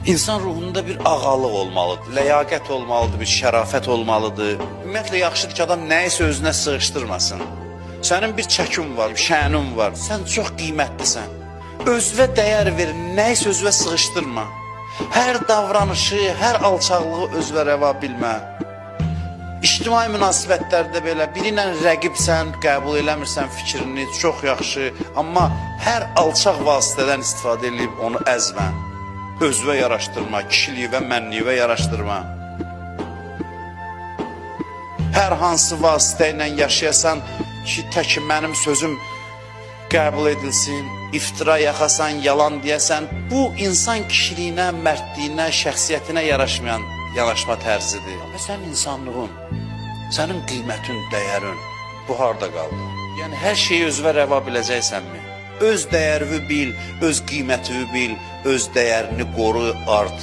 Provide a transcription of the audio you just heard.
İnsan ruhunda bir ağalıq olmalıdır, ləyaqət olmalıdır, bir şərafət olmalıdır. Ümumiyyətlə yaxşıdır ki, adam nəyisə özünə sığışdırmasın. Sənin bir çəkin var, şənin var. Sən çox qiymətlisən. Özünə dəyər ver, nəyisə özünə sığışdırma. Hər davranışı, hər alçaqlığı özünə rəva bilmə. İctimai münasibətlərdə belə biri ilə rəqibsən, qəbul eləmirsən fikrini, çox yaxşı, amma hər alçaq vasitədən istifadə edib onu əzmə. Özünə yaraşdırma, kişiliyivə, mənliyivə yaraşdırma. Hər hansı vasitə ilə yaşayasan ki, tək mənim sözüm qəbul edilsin, iftira yaxasan, yalan deyəsən, bu insan kişiliyinə, mərdliyinə, şəxsiyyətinə yaraşmayan yanaşma tərzidir. Və sənin insanlığın, sənin qiymətin, dəyərin bu harda qaldı? Yəni hər şeyi özünə rəva biləcəksənmi? Öz dəyərini bil, öz qiymətini bil, öz dəyərini qoru, art.